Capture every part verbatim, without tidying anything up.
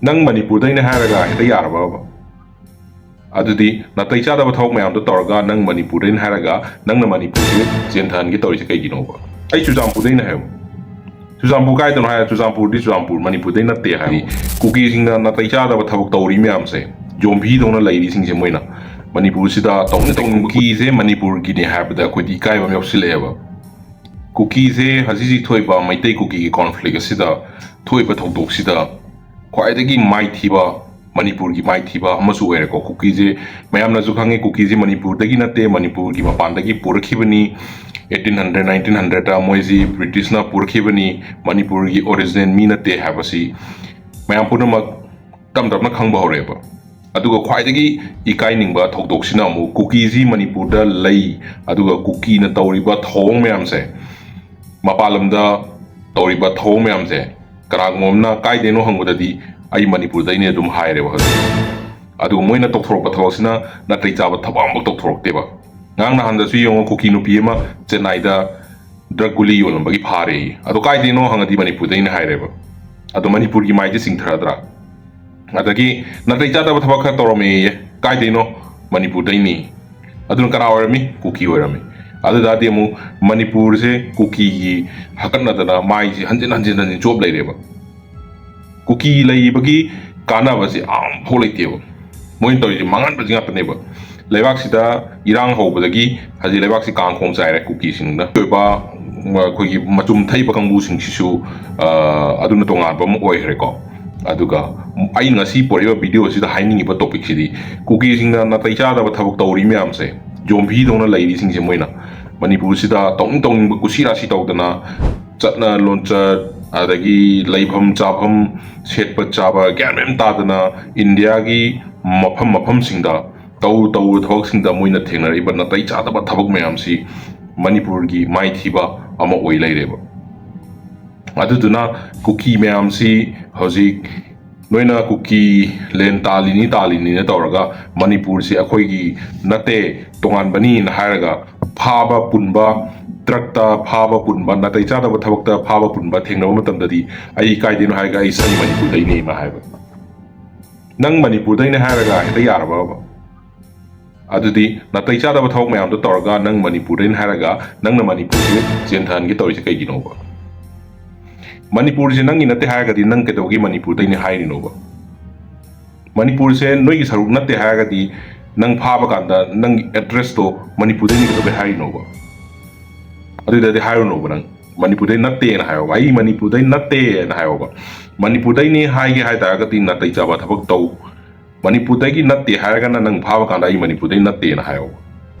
ꯅꯪ ꯃꯅꯤꯄꯨꯔꯗꯩꯅꯦ ꯍꯥꯏꯔꯒ ꯍꯦꯛꯇ ꯌꯥꯔꯕꯕ? ꯑꯗꯨꯗꯤ ꯅꯥꯇꯩ ꯆꯥꯗꯕ ꯊꯕꯛ ꯃꯌꯥꯝꯗꯣ ꯇꯧꯔꯒ ꯅꯪ ꯃꯅꯤꯄꯨꯔꯗꯩꯅꯦ ꯍꯥꯏꯔꯒ ꯅꯪꯅ ꯃꯅꯤꯄꯨꯔꯁꯦ ꯆꯦꯟꯊꯍꯟꯒꯦ ꯇꯧꯔꯤꯁꯦ ꯀꯩꯒꯤꯅꯣꯕ? ꯑꯩ ꯆꯨꯔꯆꯥꯟꯄꯨꯔꯗꯩꯅꯦ ꯍꯥꯏꯌꯣ꯫ ꯆꯨꯔꯆꯥꯟꯄꯨꯔ ꯀꯥꯏꯗꯅꯣ ꯍꯥꯏꯔ ꯆꯨꯔꯆꯥꯟꯄꯨꯔꯗꯤ ꯆꯨꯔꯆꯥꯟꯄꯨꯔ, ꯃꯅꯤꯄꯨꯔꯗꯩ ꯅꯠꯇꯦ ꯍꯥꯏꯌꯣ꯫ ꯀꯨꯀꯤꯁꯤꯡꯅ ꯅꯥꯇꯩ ꯆꯥꯗꯕ ꯊꯕꯛ ꯇꯧꯔꯤ ꯃꯌꯥꯝꯁꯦ, ꯖꯣꯝꯕꯤꯗꯧꯅ ꯂꯩꯔꯤꯁꯤꯡꯁꯦ ꯃꯣꯏꯅ ꯃꯅꯤꯄꯨꯔꯁꯤꯗ ꯇꯧꯅꯤ ꯇꯧꯅꯤꯡꯕ ꯀꯨꯀꯤꯁꯦ ꯃꯅꯤꯄꯨꯔꯒꯤꯅꯦ ꯍꯥꯏꯕꯗ ꯑꯩꯈꯣꯏꯗꯤ ꯏꯀꯥꯏꯕ ꯑꯃ ꯌꯥꯎꯁꯤꯜꯂꯛꯑꯦꯕ꯫ ꯀꯨꯀꯤꯁꯦ ꯍꯧꯖꯤꯛ ꯍꯧꯖꯤꯛ ꯊꯣꯛꯏꯕ ꯃꯩꯇꯩ ꯀꯨꯀꯤꯒꯤ ꯀꯣꯟꯐ꯭ꯂꯤꯛ ꯑꯁꯤꯗ, ꯊꯣꯛꯏꯕ ꯊꯧꯗꯣꯛꯁꯤꯗ ꯈ꯭ꯋꯥꯏꯗꯒꯤ ꯃꯥꯏꯊꯤꯕ, ꯃꯅꯤꯄꯨꯔꯒꯤ ꯃꯥꯏꯊꯤꯕ ꯑꯃꯁꯨ ꯑꯣꯏꯔꯦꯀꯣ꯫ ꯀꯨꯀꯤꯁꯦ ꯃꯌꯥꯝꯅꯁꯨ ꯈꯪꯉꯤ, ꯀꯨꯀꯤꯁꯦ ꯃꯅꯤꯄꯨꯔꯗꯒꯤ ꯅꯠꯇꯦ, ꯃꯅꯤꯄꯨꯔꯒꯤ ꯃꯄꯥꯟꯗꯒꯤ ꯄꯨꯔꯛꯈꯤꯕꯅꯤ꯫ ꯑꯩꯠꯇꯤꯟ ꯍꯟꯗ꯭ꯔꯦꯠ, ꯅꯥꯏꯟꯇꯤꯟ ꯍꯟꯗ꯭ꯔꯦꯠꯇ ꯃꯣꯏꯁꯤ ꯕ꯭ꯔꯤꯇꯤꯁꯅ ꯄꯨꯔꯛꯈꯤꯕꯅꯤ, ꯃꯅꯤꯄꯨꯔꯒꯤ ꯑꯣꯔꯤꯖꯤꯅꯦꯜ ꯃꯤ ꯅꯠꯇꯦ ꯍꯥꯏꯕꯁꯤ ꯃꯌꯥꯝ ꯄꯨꯝꯅꯃꯛ ꯇꯞ ꯇꯞꯅ ꯈꯪꯕ ꯍꯧꯔꯛꯑꯦꯕ꯫ ꯑꯗꯨꯒ ꯈ꯭ꯋꯥꯏꯗꯒꯤ ꯏꯀꯥꯏꯅꯤꯡꯕ ꯊꯧꯗꯣꯛꯁꯤꯅ ꯑꯃꯨꯛ ꯀꯨꯀꯤꯁꯤ ꯃꯅꯤꯄꯨꯔꯗ ꯂꯩ, ꯑꯗꯨꯒ ꯀꯨꯀꯤꯅ ꯇꯧꯔꯤꯕ ꯊꯧꯑꯣꯡ ꯃꯌꯥꯝꯁꯦ, ꯃꯄꯥꯟ ꯂꯝꯗ ꯇꯧꯔꯤꯕ ꯊꯧꯑꯣꯡ ꯃꯌꯥꯝꯁꯦ, ꯀꯅꯥꯒꯨꯝꯕ ꯑꯃꯅ ꯀꯥꯏꯗꯩꯅꯣ ꯍꯪꯕꯗꯗꯤ ꯑꯩ ꯃꯅꯤꯄꯨꯔꯗꯩꯅꯦ ꯑꯗꯨꯝ ꯍꯥꯏꯔꯦꯕ ꯍꯧꯖꯤꯛ꯫ ꯑꯗꯨꯒ ꯃꯣꯏꯅ ꯇꯧꯊꯣꯔꯛꯄ ꯊꯕꯛꯁꯤꯅ ꯅꯥꯇꯩ ꯆꯥꯕ ꯊꯕꯛ ꯑꯃꯐꯥꯎ ꯇꯧꯊꯣꯔꯛꯇꯦꯕ꯫ ꯉꯔꯥꯡ ꯅꯍꯥꯟꯗꯁꯨ ꯌꯦꯡꯉꯣ, ꯀꯨꯀꯤ ꯅꯨꯄꯤ ꯑꯃ ꯆꯦꯟꯅꯥꯏꯗ ꯗ꯭ꯔꯒ ꯒꯨꯂꯤ ꯌꯣꯜꯂꯝꯕꯒꯤ ꯐꯥꯔꯦꯌꯦ꯫ ꯑꯗꯣ ꯀꯥꯏꯗꯩꯅꯣ ꯍꯪꯉꯗꯤ ꯃꯅꯤꯄꯨꯔꯗꯩꯅꯦ ꯍꯥꯏꯔꯦꯕ꯫ ꯑꯗꯣ ꯃꯅꯤꯄꯨꯔꯒꯤ ꯃꯥꯏꯁꯦ ꯆꯤꯡꯊꯔꯗ꯭ꯔꯥ? ꯑꯗꯒꯤ ꯅꯥꯇꯩ ꯆꯥꯗꯕ ꯊꯕꯛ ꯈꯔ ꯇꯧꯔꯝꯃꯦꯌꯦ꯫ ꯀꯥꯏꯗꯩꯅꯣ? ꯃꯅꯤꯄꯨꯔꯗꯩꯅꯤ꯫ ꯑꯗꯨꯅ ꯀꯅꯥ ꯑꯣꯏꯔꯝꯃꯤ? ꯀꯨꯀꯤ ꯑꯣꯏꯔꯝꯃꯤ꯫ ꯑꯗꯨ ꯇꯥꯔꯗꯤ ꯑꯃꯨꯛ ꯃꯅꯤꯄꯨꯔꯁꯦ ꯀꯨꯀꯤꯒꯤ ꯍꯥꯀꯠꯅꯗꯅ ꯃꯥꯏꯁꯦ ꯍꯟꯖꯤꯟ ꯍꯟꯖꯤꯟ ꯍꯟꯖꯤꯟ ꯆꯣꯞ ꯂꯩꯔꯦꯕ꯫ ꯀꯨꯀꯤ ꯂꯩꯕꯒꯤ ꯀꯥꯟꯅꯕꯁꯦ ꯑꯝꯐꯥꯎ ꯂꯩꯇꯦꯕ꯫ ꯃꯣꯏꯅ ꯇꯧꯔꯤꯁꯦ ꯃꯥꯡꯍꯟꯕꯁꯤ ꯉꯥꯛꯇꯅꯦꯕ꯫ ꯂꯩꯕꯥꯛꯁꯤꯗ ꯏꯔꯥꯡ ꯍꯧꯕꯗꯒꯤ ꯍꯧꯖꯤꯛ ꯂꯩꯕꯥꯛꯁꯤ ꯀꯥꯡ ꯈꯣꯡ ꯆꯥꯏꯔꯦ ꯀꯨꯀꯤꯁꯤꯡꯅ꯫ ꯑꯣꯏꯕ, ꯎꯝ, ꯑꯩꯈꯣꯏꯒꯤ ꯃꯆꯨꯝ ꯊꯛꯏꯕ ꯀꯥꯡꯕꯨꯁꯤꯡꯁꯤꯁꯨ, ꯑ, ꯑꯗꯨꯅ ꯇꯣꯉꯥꯟꯕ ꯑꯃ ꯑꯣꯏꯈ꯭ꯔꯦꯀꯣ꯫ ꯑꯗꯨꯒ ꯑꯩ ꯉꯁꯤ ꯄꯣꯔꯛꯏꯕ ꯚꯤꯗꯤꯑꯣ ꯑꯁꯤꯗ ꯍꯥꯏꯅꯤꯡꯉꯤꯕ ꯇꯣꯄꯤꯛꯁꯤꯗꯤ, ꯀꯨꯀꯤꯁꯤꯡꯅ ꯅꯥꯇꯩ ꯆꯥꯗꯕ ꯊꯕꯛ ꯇꯧꯔꯤ ꯃꯌꯥꯝꯁꯦ, ꯖꯣꯝꯕꯤꯗꯧꯅ ꯂꯩꯔꯤꯁꯤꯡꯁꯦ ꯃꯣꯏꯅ ꯃꯅꯤꯄꯨꯔꯁꯤꯗ ꯇꯧꯅꯤꯡ ꯇꯧꯅꯤꯡꯕ ꯀꯨꯁꯤ ꯔꯥꯁꯤ ꯇꯧꯗꯅ, ꯆꯠꯅ ꯂꯣꯟꯆꯠ, ꯑꯗꯒꯤ ꯂꯩꯐꯝ ꯆꯥꯐꯝ, ꯁꯦꯠꯄ ꯆꯥꯕ ꯒ꯭ꯌꯥꯟ ꯃꯦꯟ ꯇꯥꯗꯅ ꯏꯟꯗꯤꯌꯥꯒꯤ ꯃꯐꯝ ꯃꯐꯝꯁꯤꯡꯗ ꯇꯧ ꯇꯧꯕ ꯊꯕꯛꯁꯤꯡꯗ ꯃꯣꯏꯅ ꯊꯦꯡꯅꯔꯛꯏꯕ ꯅꯥꯇꯩ ꯆꯥꯗꯕ ꯊꯕꯛ ꯃꯌꯥꯝꯁꯤ ꯃꯅꯤꯄꯨꯔꯒꯤ ꯃꯥꯏꯊꯤꯕ ꯑꯃ ꯑꯣꯏ ꯂꯩꯔꯦꯕ꯫ ꯑꯗꯨꯗꯨꯅ ꯀꯨꯀꯤ ꯃꯌꯥꯝꯁꯤ ꯍꯧꯖꯤꯛ ꯅꯣꯏꯅ ꯀꯨꯀꯤ ꯂꯦꯟ ꯇꯥꯜꯂꯤꯅꯤ ꯇꯥꯜꯂꯤꯅꯤꯅ ꯇꯧꯔꯒ ꯃꯅꯤꯄꯨꯔꯁꯤ ꯑꯩꯈꯣꯏꯒꯤ ꯅꯠꯇꯦ, ꯇꯣꯉꯥꯟꯕꯅꯤꯅ ꯍꯥꯏꯔꯒ ꯐꯥꯕ ꯄꯨꯟꯕ, ꯗ꯭ꯔꯛꯇ ꯐꯥꯕ ꯄꯨꯟꯕ, ꯅꯥꯇꯩ ꯆꯥꯗꯕ ꯊꯕꯛꯇ ꯐꯥꯕ ꯄꯨꯟꯕ ꯊꯦꯡꯅꯕ ꯃꯇꯝꯗꯗꯤ ꯑꯩ ꯀꯥꯏꯗꯩꯅꯣ ꯍꯥꯏꯔꯒ ꯑꯩ ꯁꯥꯏ ꯃꯅꯤꯄꯨꯔꯗꯩꯅꯦꯅ ꯍꯥꯏꯕ꯫ ꯅꯪ ꯃꯅꯤꯄꯨꯔꯗꯩꯅꯦ ꯍꯥꯏꯔꯒ ꯍꯦꯛꯇ ꯌꯥꯔꯕꯕ? ꯑꯗꯨꯗꯤ ꯅꯥꯇꯩ ꯆꯥꯗꯕ ꯊꯕꯛ ꯃꯌꯥꯝꯗꯣ ꯇꯧꯔꯒ ꯅꯪ ꯃꯅꯤꯄꯨꯔꯗꯩꯅꯦ ꯍꯥꯏꯔꯒ ꯅꯪꯅ ꯃꯅꯤꯄꯨꯔꯁꯦ ꯆꯦꯟꯊꯍꯟꯒꯦ ꯇꯧꯔꯤꯁꯦ ꯀꯩꯒꯤꯅꯣꯕ? ꯃꯅꯤꯄꯨꯔꯁꯦ ꯅꯪꯒꯤ ꯅꯠꯇꯦ ꯍꯥꯏꯔꯒꯗꯤ ꯅꯪ ꯀꯩꯗꯧꯕꯒꯤ ꯃꯅꯤꯄꯨꯔꯗꯩꯅꯦ ꯍꯥꯏꯔꯤꯅꯣꯕ? ꯃꯅꯤꯄꯨꯔꯁꯦ ꯅꯣꯏꯒꯤ ꯁꯔꯨꯛ ꯅꯠꯇꯦ ꯍꯥꯏꯔꯒꯗꯤ ꯅꯪ ꯐꯥꯕ ꯀꯥꯟꯗ ꯅꯪꯒꯤ ꯑꯦꯗ꯭ꯔꯦꯁꯇꯣ ꯃꯅꯤꯄꯨꯔꯗꯩꯅꯤ ꯀꯩꯗꯧꯕꯩ ꯍꯥꯏꯔꯤꯅꯣꯕ? ꯑꯗꯨꯗꯗꯤ ꯍꯥꯏꯔꯨꯅꯣꯕ ꯅꯪ꯫ ꯃꯅꯤꯄꯨꯔꯗꯩ ꯅꯠꯇꯦꯅ ꯍꯥꯏꯌꯣꯕ꯫ "ꯑꯩ ꯃꯅꯤꯄꯨꯔꯗꯩ ꯅꯠꯇꯦꯅ" ꯍꯥꯏꯌꯣꯕ꯫ ꯃꯅꯤꯄꯨꯔꯗꯩꯅꯤ ꯍꯥꯏꯒꯦ ꯍꯥꯏ ꯇꯥꯔꯒꯗꯤ ꯅꯥꯇꯩ ꯆꯥꯕ ꯊꯕꯛ ꯇꯧ꯫ ꯃꯅꯤꯄꯨꯔꯗꯒꯤ ꯅꯠꯇꯦ ꯍꯥꯏꯔꯒꯅ ꯅꯪ ꯐꯥꯕ ꯀꯥꯟꯗ "ꯑꯩ ꯃꯅꯤꯄꯨꯔꯗꯩ ꯅꯠꯇꯦꯅ" ꯍꯥꯏꯌꯣꯕ꯫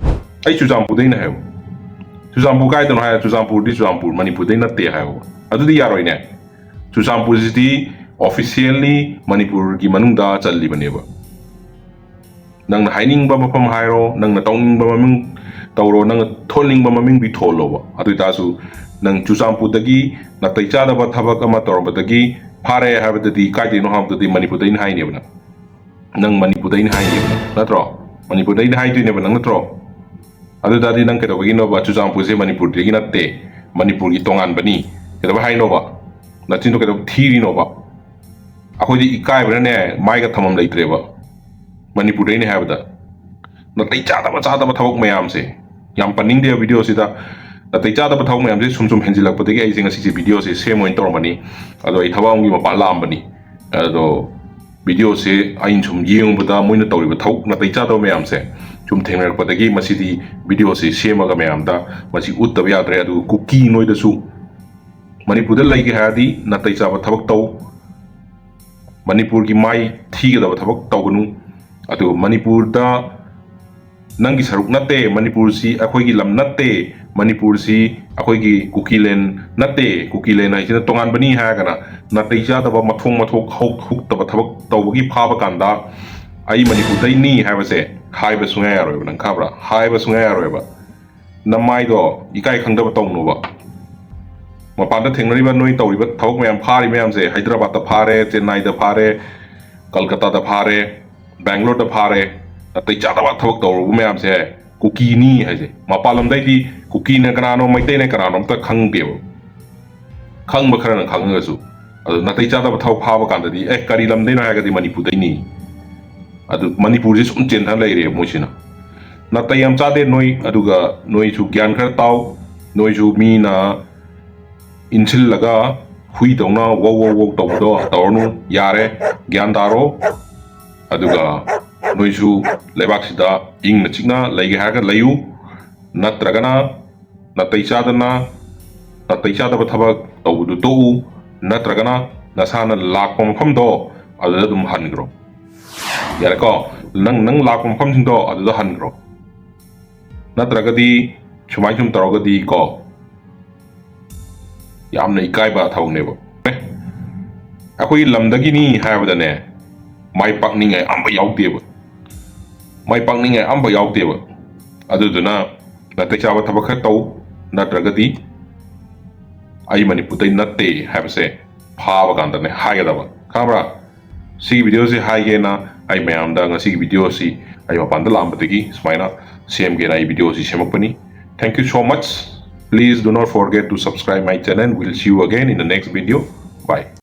"ꯑꯩ ꯆꯨꯔꯆꯥꯟꯄꯨꯔꯗꯩꯅ" ꯍꯥꯏꯌꯣꯕ꯫ "ꯆꯨꯔꯆꯥꯟꯄꯨꯔ ꯀꯥꯏꯗꯅꯣ?" ꯍꯥꯏꯔ "ꯆꯨꯔꯆꯥꯟꯄꯨꯔꯗꯤ ꯆꯨꯔꯆꯥꯟꯄꯨꯔ, ꯃꯅꯤꯄꯨꯔꯗꯩ ꯅꯠꯇꯦ" ꯍꯥꯏꯌꯣꯕ꯫ ꯑꯗꯨꯗꯤ ꯌꯥꯔꯣꯏꯅꯦ꯫ ꯆꯨꯔꯆꯥꯟꯄꯨꯔꯁꯤꯗꯤ ꯑꯣꯐꯤꯁꯤꯌꯦꯜꯂꯤ ꯃꯅꯤꯄꯨꯔꯒꯤ ꯃꯅꯨꯡꯗ ꯆꯜꯂꯤꯕꯅꯦꯕ꯫ ꯅꯪꯅ ꯍꯥꯏꯅꯤꯡꯕ ꯃꯐꯝ ꯍꯥꯏꯔꯣ, ꯅꯪꯅ ꯇꯧꯅꯤꯡꯕ ꯃꯃꯤꯡ ꯇꯧꯔꯣ, ꯅꯪꯅ ꯊꯣꯟꯅꯤꯡꯕ ꯃꯃꯤꯡꯗꯤ ꯊꯣꯜꯂꯣꯕ꯫ ꯑꯗꯨ ꯑꯣꯏꯇꯥꯔꯁꯨ ꯅꯪ ꯆꯨꯔꯆꯥꯟꯄꯨꯔꯗꯒꯤ ꯅꯥꯇꯩ ꯆꯥꯗꯕ ꯊꯕꯛ ꯑꯃ ꯇꯧꯔꯝꯕꯗꯒꯤ ꯐꯥꯔꯦ ꯍꯥꯏꯕꯗꯗꯤ ꯀꯥꯏꯗꯩꯅꯣ ꯍꯥꯏꯕꯗꯗꯤ ꯃꯅꯤꯄꯨꯔꯗꯩꯅ ꯍꯥꯏꯅꯦꯕ ꯅꯪ꯫ ꯅꯪ ꯃꯅꯤꯄꯨꯔꯗꯩꯅ ꯍꯥꯏꯅꯦꯕ ꯅꯪ, ꯅꯠꯇ꯭ꯔꯣ? ꯃꯅꯤꯄꯨꯔꯗꯩꯅ ꯍꯥꯏꯗꯣꯏꯅꯦꯕ ꯅꯪ, ꯅꯠꯇ꯭ꯔꯣ? ꯑꯗꯨ ꯇꯥꯔꯗꯤ ꯅꯪ ꯀꯩꯗꯧꯕꯒꯤꯅꯣꯕ ꯆꯨꯔꯆꯥꯟꯄꯨꯔꯁꯦ ꯃꯅꯤꯄꯨꯔꯗꯒꯤ ꯅꯠꯇꯦ, ꯃꯅꯤꯄꯨꯔꯒꯤ ꯇꯣꯉꯥꯟꯕꯅꯤ ꯀꯩꯗꯧꯕꯩ ꯍꯥꯏꯅꯣꯕ? ꯅꯆꯤꯟꯗꯣ ꯀꯩꯗꯧꯕ ꯊꯤꯔꯤꯅꯣꯕ? ꯑꯩꯈꯣꯏꯗꯤ ꯏꯀꯥꯏꯕꯅꯅꯦ ꯃꯥꯏꯒ ꯊꯝꯐꯝ ꯂꯩꯇ꯭ꯔꯦꯕ꯫ ꯃꯅꯤꯄꯨꯔꯗꯩꯅꯦ ꯍꯥꯏꯕꯗ ꯅꯥꯇꯩ ꯆꯥꯗꯕ ꯆꯥꯗꯕ ꯊꯕꯛ ꯃꯌꯥꯝꯁꯦ ꯌꯥꯝ ꯄꯟꯅꯤꯡꯗꯦꯕ ꯚꯤꯗꯤꯑꯣꯁꯤꯗ꯫ ꯅꯥꯇꯩ ꯆꯥꯗꯕ ꯊꯕꯛ ꯃꯌꯥꯝꯁꯦ ꯁꯨꯝ ꯁꯨꯝ ꯍꯦꯟꯖꯤꯜꯂꯛꯄꯗꯒꯤ ꯑꯩꯁꯦ ꯉꯁꯤꯁꯦ ꯚꯤꯗꯤꯑꯣꯁꯦ ꯁꯦꯝ ꯑꯣꯏꯅ ꯇꯧꯔꯝꯕꯅꯤ꯫ ꯑꯗꯣ ꯑꯩ ꯊꯕꯛ ꯑꯃꯒꯤ ꯃꯄꯥꯟ ꯂꯥꯛꯑꯝꯕꯅꯤ꯫ ꯑꯗꯣ ꯚꯤꯗꯤꯑꯣꯁꯦ ꯑꯩꯅ ꯁꯨꯝ ꯌꯦꯡꯉꯨꯕꯗ ꯃꯣꯏꯅ ꯇꯧꯔꯤꯕ ꯊꯕꯛ ꯅꯥꯇꯩ ꯆꯥꯗꯕ ꯃꯌꯥꯝꯁꯦ ꯁꯨꯝ ꯊꯦꯡꯅꯔꯛꯄꯗꯒꯤ ꯃꯁꯤꯗꯤ ꯚꯤꯗꯤꯑꯣꯁꯦ ꯁꯦꯝꯃꯒ ꯃꯌꯥꯝꯗ ꯃꯁꯤ ꯎꯠꯇꯕ ꯌꯥꯗ꯭ꯔꯦ꯫ ꯑꯗꯨꯒ ꯀꯨꯀꯤ ꯅꯣꯏꯗꯁꯨ ꯃꯅꯤꯄꯨꯔꯗ ꯂꯩꯒꯦ ꯍꯥꯏꯔꯗꯤ ꯅꯥꯇꯩ ꯆꯥꯕ ꯊꯕꯛ ꯇꯧ꯫ ꯃꯅꯤꯄꯨꯔꯒꯤ ꯃꯥꯏ ꯊꯤꯒꯗꯕ ꯊꯕꯛ ꯇꯧꯒꯅꯨ꯫ ꯑꯗꯨꯒ ꯃꯅꯤꯄꯨꯔꯗ ꯅꯪꯒꯤ ꯁꯔꯨꯛ ꯅꯠꯇꯦ, ꯃꯅꯤꯄꯨꯔꯁꯤ ꯑꯩꯈꯣꯏꯒꯤ ꯂꯝ ꯅꯠꯇꯦ, ꯃꯅꯤꯄꯨꯔꯁꯤ ꯑꯩꯈꯣꯏꯒꯤ ꯀꯨꯀꯤꯂꯦꯟ ꯅꯠꯇꯦ, ꯀꯨꯀꯤꯂꯦꯟ ꯍꯥꯏꯁꯤꯅ ꯇꯣꯉꯥꯟꯕꯅꯤ ꯍꯥꯏꯔꯒꯅ ꯅꯥꯇꯩ ꯆꯥꯗꯕ ꯃꯊꯣꯡ ꯃꯊꯣꯛ ꯍꯧ-, ꯍꯨꯛꯇꯕ ꯊꯕꯛ ꯇꯧꯕꯒꯤ ꯐꯥꯕ ꯀꯥꯟꯗ ꯑꯩ ꯃꯅꯤꯄꯨꯔꯗꯩꯅꯤ ꯍꯥꯏꯕꯁꯦ ꯍꯥꯏꯕ ꯁꯨꯡꯌꯥ ꯌꯥꯔꯣꯏꯕ꯫ ꯅꯪ ꯈꯪꯕ꯭ꯔꯥ? ꯍꯥꯏꯕ ꯁꯨꯡꯌꯥ ꯌꯥꯔꯣꯏꯕ꯫ ꯅꯃꯥꯏꯗꯣ ꯏꯀꯥꯏ ꯈꯪꯗꯕ ꯇꯧꯅꯨꯕ꯫ ꯃꯄꯥꯟꯗ ꯊꯦꯡꯅꯔꯤꯕ ꯅꯣꯏ ꯇꯧꯔꯤꯕ ꯊꯕꯛ ꯃꯌꯥꯝ, ꯐꯥꯔꯤ ꯃꯌꯥꯝꯁꯦ, ꯍꯥꯏꯗ꯭ꯔꯕꯥꯗꯇ ꯐꯥꯔꯦ, ꯆꯦꯟꯅꯥꯏꯗ ꯐꯥꯔꯦ, ꯀꯜꯀꯇꯥꯗ ꯐꯥꯔꯦ, ꯕꯦꯡꯒ꯭ꯂꯣꯔꯗ ꯐꯥꯔꯦ, ꯅꯥꯇꯩ ꯆꯥꯗꯕ ꯊꯕꯛ ꯇꯧꯔꯨꯕ ꯃꯌꯥꯝꯁꯦ ꯀꯨꯀꯤꯅꯤ ꯍꯥꯏꯁꯦ꯫ ꯃꯄꯥꯟ ꯂꯝꯗꯩꯗꯤ ꯀꯨꯀꯤꯅ ꯀꯅꯥꯅꯣ, ꯃꯩꯇꯩꯅ ꯀꯅꯥꯅꯣ ꯑꯝꯇ ꯈꯪꯗꯦꯕ꯫ ꯈꯪꯕ ꯈꯔꯅ ꯈꯪꯉꯒꯁꯨ ꯑꯗꯨ ꯅꯥꯇꯩ ꯆꯥꯗꯕ ꯊꯕꯛ ꯐꯥꯕ ꯀꯥꯟꯗꯗꯤ, "ꯑꯦ, ꯀꯔꯤ ꯂꯝꯗꯩꯅꯣ?" ꯍꯥꯏꯔꯒꯗꯤ, "ꯃꯅꯤꯄꯨꯔꯗꯩꯅꯤ"꯫ ꯑꯗꯨ ꯃꯅꯤꯄꯨꯔꯁꯦ ꯁꯨꯝ ꯆꯦꯟꯊꯅ ꯂꯩꯔꯦꯕ ꯃꯣꯏꯁꯤꯅ꯫ "ꯅꯥꯇꯩ ꯌꯥꯝ ꯆꯥꯗꯦ ꯅꯣꯏ, ꯑꯗꯨꯒ ꯅꯣꯏꯁꯨ ꯒ꯭ꯌꯥꯟ ꯈꯔ ꯇꯥꯎ, ꯅꯣꯏꯁꯨ ꯃꯤꯅ ꯏꯟꯁꯤꯜꯂꯒ ꯍꯨꯏꯗꯧꯅ ꯋꯧ ꯋꯧ ꯋꯧ ꯇꯧꯕꯗꯣ ꯇꯧꯔꯅꯨ, ꯌꯥꯔꯦ, ꯒ꯭ꯌꯥꯟ ꯇꯥꯔꯣ꯫ ꯑꯗꯨꯒ ꯅꯣꯏꯁꯨ ꯂꯩꯕꯥꯛꯁꯤꯗ ꯏꯪꯅ ꯆꯤꯛꯅ ꯂꯩꯒꯦ ꯍꯥꯏꯔꯒ ꯂꯩꯌꯨ, ꯅꯠꯇ꯭ꯔꯒꯅ ꯅꯥꯇꯩ ꯆꯥꯗꯅ, ꯅꯥꯇꯩ ꯆꯥꯗꯕ ꯊꯕꯛ ꯇꯧꯕꯗꯨ ꯇꯣꯛꯎ, ꯅꯠꯇ꯭ꯔꯒꯅ ꯅꯁꯥꯅ ꯂꯥꯛꯄ ꯃꯐꯝꯗꯣ ꯑꯗꯨꯗ ꯑꯗꯨꯝ ꯍꯟꯈ꯭ꯔꯣ꯫ ꯌꯥꯔꯦꯀꯣ? ꯅꯪ, ꯅꯪ ꯂꯥꯛꯄ ꯃꯐꯝꯁꯤꯡꯗꯣ ꯑꯗꯨꯗ ꯍꯟꯈ꯭ꯔꯣ꯫ ꯅꯠꯇ꯭ꯔꯒꯗꯤ ꯁꯨꯃꯥꯏꯅ ꯁꯨꯝ ꯇꯧꯔꯒꯗꯤ ꯀꯣ, ꯌꯥꯝꯅ ꯏꯀꯥꯏꯕ ꯊꯕꯛꯅꯦꯕ꯫ ꯑꯦ, ꯑꯩꯈꯣꯏꯒꯤ ꯂꯝꯗꯒꯤꯅꯤ ꯍꯥꯏꯕꯗꯅꯦ, ꯃꯥꯏ ꯄꯥꯛꯅꯤꯡꯉꯥꯏ ꯑꯝꯕ ꯌꯥꯎꯗꯦꯕ꯫ ꯃꯥꯏ ꯄꯥꯛꯅꯤꯡꯉꯥꯏ ꯑꯝꯕ ꯌꯥꯎꯗꯦꯕ꯫ ꯑꯗꯨꯗꯨꯅ ꯅꯥꯇꯩ ꯆꯥꯕ ꯊꯕꯛ ꯈꯔ ꯇꯧ, ꯅꯠꯇ꯭ꯔꯒꯗꯤ "ꯑꯩ ꯃꯅꯤꯄꯨꯔꯗꯩ ꯅꯠꯇꯦ" ꯍꯥꯏꯕꯁꯦ ꯐꯥꯕ ꯀꯥꯟꯗꯅꯦ ꯍꯥꯏꯒꯗꯕ, ꯈꯪꯕ꯭ꯔꯥ? ꯁꯤꯒꯤ ꯚꯤꯗꯤꯑꯣꯁꯤ ꯍꯥꯏꯒꯦꯅ ꯑꯩ ꯃꯌꯥꯝꯗ ꯉꯁꯤꯒꯤ ꯚꯤꯗꯤꯑꯣꯁꯤ, ꯑꯩ ꯃꯄꯥꯟꯗ ꯂꯥꯛꯑꯝꯕꯗꯒꯤ ꯁꯨꯃꯥꯏꯅ ꯁꯦꯝꯒꯦꯅ ꯑꯩ ꯚꯤꯗꯤꯑꯣꯁꯤ ꯁꯦꯝꯃꯛꯄꯅꯤ꯫ Thank you so much. Please do not forget to subscribe my channel. We'll see you again in the next video. Bye.